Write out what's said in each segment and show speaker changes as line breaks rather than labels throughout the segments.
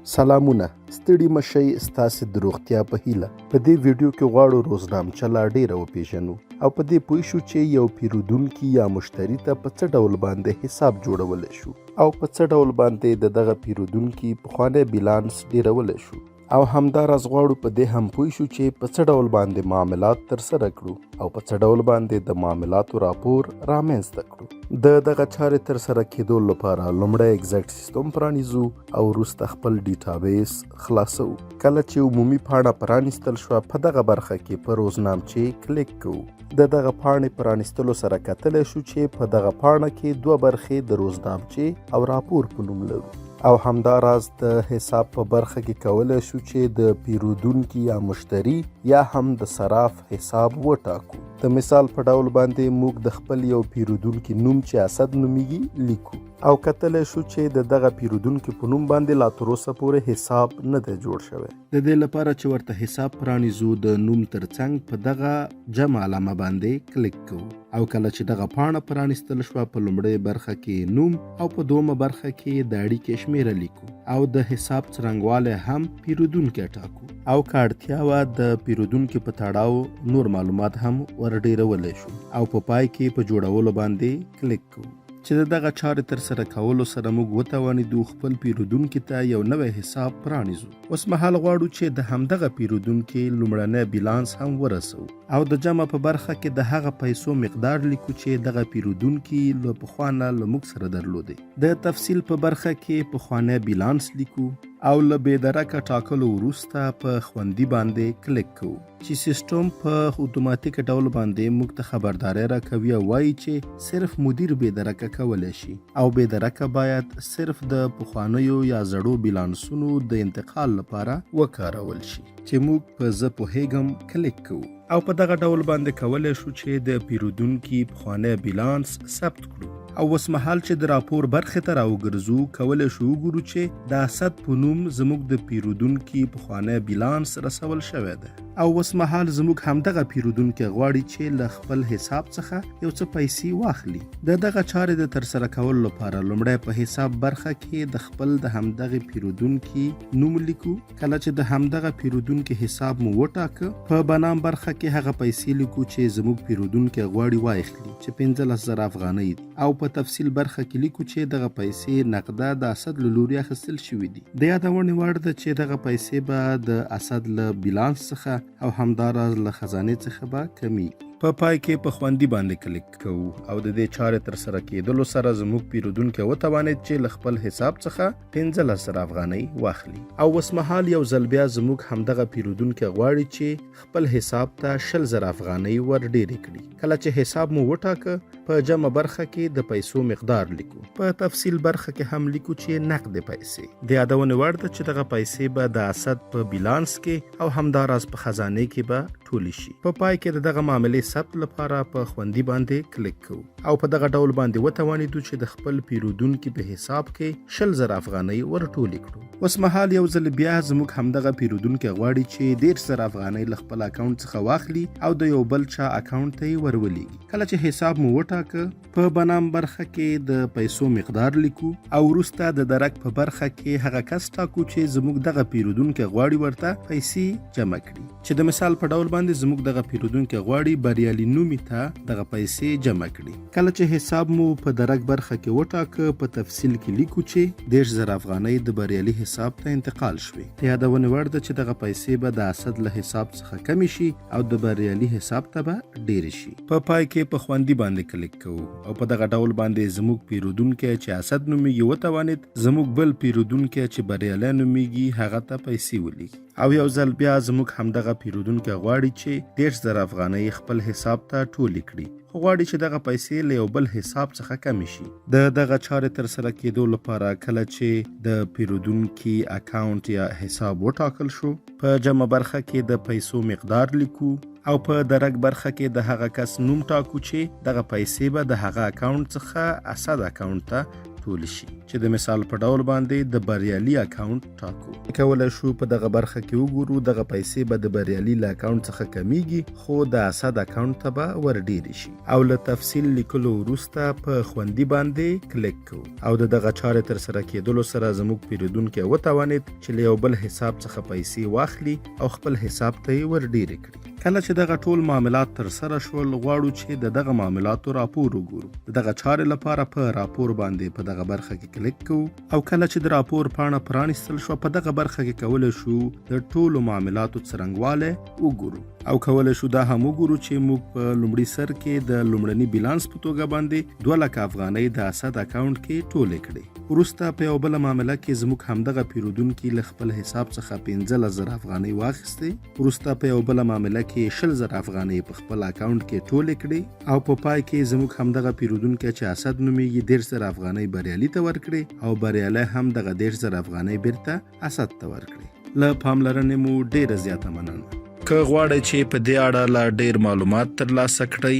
سلامونه، ستړي مه شئ. ستاسې د روغتیا په هیله، په دې ویډیو کې غواړو روزنامچه لا ډیره وپیژنو او په دې پوه شو چې یو پیرودونکي یا مشتري ته په څه ډول باندې حساب جوړولی شو او په څه ډول باندې د دغه پیرودونکي پخوانی بیلانس ډیرولی شو، او همداراز غواړو په دې هم پوه شو چې په څه ډول باندې معاملات ترسره کړو او په څه ډول باندې د معاملاتو راپور رامنځته کړو. د دغه چارې ترسره کېدو لپاره لومړی Exact سیستم پرانیزو او وروسته خپل database خلاصوو. کله چې عمومي پاڼه پرانیستل شوه، په دغه برخه کې په روزنامچې کلیک کوو. د دغه پاڼې پرانیستلو سره کتلی شو چې په دغه پاڼه کې دوه برخې د روزنامچې او راپور په نوم لرو، او همداراز د حساب په برخه کې کولی شو چې د پیرودونکي یا مشتري یا هم د صراف حساب وټاکو. د مثال په ډول باندې موږ د خپل یو پیرودونکي نوم چې اسد نومیږي لیکو، او کتلی شو چې د دغه پیرودونکي په نوم باندې لا تر اوسه پورې حساب نه دی جوړ شوی. د دې لپاره چې ورته حساب پرانیزو، د نوم ترڅنګ په دغه جمع علامه باندې کلیک کوو، او کله چې دغه پاڼه پرانیستل شوه، په لومړۍ برخه کې نوم او په دومه برخه کې د اړیکې شمیره لیکو، او د حساب څرنګوالی هم پیرودونکی ټاکو، او که اړتیا وه د پیرودونکي په تړاو نور معلومات هم ور ډیرولی شو، او په پای کې په جوړولو باندې کلیک کوو، چې د دغه چارې ترسره کولو سره موږ وتوانیدو خپل پیرودونکي ته یو نوی حساب پرانیزو. اوس مهال غواړو چې د همدغه پیرودونکي لومړنی بیلانس هم ورسوو، او د جمع په برخه کې د هغه پیسو مقدار لیکو چې دغه پیرودونکي له پخوا نه له موږ سره درلودې. د تفصیل په برخه کې پخوانی بیلانس لیکو، او له بې درکه ټاکلو وروسته په خوندي باندې کلیک کوو، چې سیستم په اتوماتیک ډول باندې موږ ته خبرداری راکوي او وایي چې صرف مدیر بې درکه کولی شي، او بې درکه باید صرف د پخوانیو یا زړو بیلانسونو د انتقال لپاره وکارول شي، چې موږ په زه پوهیږم کلیک کوو، او په دغه ډول باندې کولی شو چې د پیرودونکي پخوانی بیلانس ثبت کړو. او اوس مهال چې د راپور برخې ته راوګرځو، کولی شو وګورو چې د اسد په نوم زموږ د پیرودونکي پخوانی بیلانس رسول شوی دی. او اوس مهال زموږ همدغه پیرودونکی غواړي چې له خپل حساب څخه یو څه پیسې واخلي. د دغه چارې د ترسره کولو لپاره لومړی په حساب برخه کې د خپل د همدغه پیرودونکي نوم لیکو. کله چې د همدغه پیرودونکي حساب مو وټاکه، په بنام برخه کې هغه پیسې لیکو چې زموږ پیرودونکی غواړي واخلي، چې 15,000 افغانۍ دي، او په تفصیل برخه کې لیکو چې دغه پیسې نقده د اسد له لوري اخیستل شوي دي. د یادونې وړ ده چې دغه پیسې به د اسد له بیلانس څخه او همداراز له خزانې څخه به کمیږي. په پای کې په خوندي باندې کلیک کوو، او د دې چارې ترسره کېدلو سره زموږ پیرودونکی وتوانید چې له خپل حساب څخه 15,000 افغانۍ واخلي. او اوسمهال یو ځل بیا زموږ همدغه پیرودونکی غواړي چې خپل حساب ته 20,000 افغانۍ ور ډېرې کړي. کله چې حساب مو وټاکه، په جمع برخه کې د پیسو مقدار لیکو، په تفصیل برخه کې هم لیکو چې نقد پیسې. د یادونې وړ ده چې دغه پیسې به د اسد په بیلانس کې او همداراز په خزانې کې به ټولې شي. په پای کې د دغه معاملې ثبت لپاره په خوندي باندې کلیک کوو، او په دغه ډول باندې وتوانیدو چې د خپل پیرودونکي په حساب کې 20,000 افغانۍ ور ټولې کړو. اوس مهال یو ځل بیا زموږ همدغه پیرودونکی غواړي چې 30,000 افغانۍ له خپل اکاونټ څخه واخلي او د یو بل چا اکاونټ ته یې ورولیږي. کله چې حساب مو وټاکه، په بنام برخه کې د پیسو مقدار لیکو، او وروسته د درک په برخه کې هغه کس ټاکو چې زموږ دغه پیرودونکی غواړي ورته پیسې جمع کړي، چې د مثال په ډول باندې زموږ دغه پیرودونکی غواړي بریالي نومي ته دغه پیسې جمع کړي. کله چې حساب مو په درک برخه کې وټاکه، په تفصیل کې لیکو چې 30,000 افغانۍ د بریالي حساب ته انتقال شوې. د یادونې وړ ده چې دغه پیسې به د اسد له حساب څخه کمې شي او د بریالي حساب ته به ډېرې شي. په پای کې په خوندي باندې کلیک کوو، او په دغه ډول باندې زموږ پیرودونکی چې اسد نومیږي وتوانید زموږ بل پیرودونکی چې بریالی نومیږي هغه ته پیسې ولیږي. او یو ځل بیا زموږ همدغه پیرودونکی غواړي چې 30,000 افغانۍ خپل حساب ته ټولې کړي، خو غواړي چې دغه پیسې له یو بل حساب څخه کمې شي. د دغه چارې ترسره کېدو لپاره کله چې د پیرودونکي اکاونټ یا حساب وټاکل شو، په جمع برخه کې د پیسو مقدار لیکو، او په درک برخه کې د هغه کس نوم ټاکو چې دغه پیسې به د هغه اکاونټ څخه اسد اکاونټ ته ټولې شي، چې د مثال په ډول باندې د بریالي اکاونټ ټاکو. کولای شو په دغه برخه کې وګورو، دغه پیسې به د بریالي له اکاونټ څخه کمیږي، خو د اسد اکاونټ ته به ور ډېرې شي. او له تفصیل لیکلو وروسته په خوندي باندې کلیک کوو او د دغه چارې ترسره کېدلو سره زموږ پیرودونکی وتوانید چې له یو بل حساب څخه پیسې واخلي او خپل حساب ته یې ور ډېرې کړي. کله چې دغه ټول معاملات ترسره شول، غواړو چې د دغه معاملاتو راپور وګورو. د دغه چارې لپاره په راپور باندې په دغه برخه کې کلیک کوو او کله چې د راپور پاڼه پرانیستل شوه، په دغه برخه کې کولی شو د ټولو معاملاتو څرنګوالی وګورو او کولی شو دا هم وګورو چې موږ په لومړي سر کې د لومړني بیلانس په توګه باندې 2 لکه افغانۍ د اسد اکاونټ کې ټولې کړې. وروسته په یو بله معامله کې زموږ همدغه پیرودونکي له خپل حساب څخه 15,000 افغانۍ واخیستې. وروسته په یو بله معامله کې 20,000 افغانۍ په خپل اکاونټ کې ټولې کړې او په پای کې زموږ همدغه پیرودونکی چې اسد نومیږي 30,000 افغانۍ بریالي ته ورکړې او بریالی هم دغه 30,000 افغانۍ بیرته اسد ته ورکړې. له پاملرنې مو ډیره زیاته مننه. که غواړئ چې په دې اړه لا ډیر معلومات ترلاسه کړئ،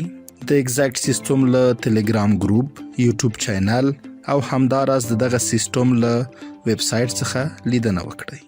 د ایگزیکټ سیستم له تلګرام ګروپ، یوټیوب چینل او همداراز د دغه سیستم له ویب سایټ څخه لیدنه وکړئ.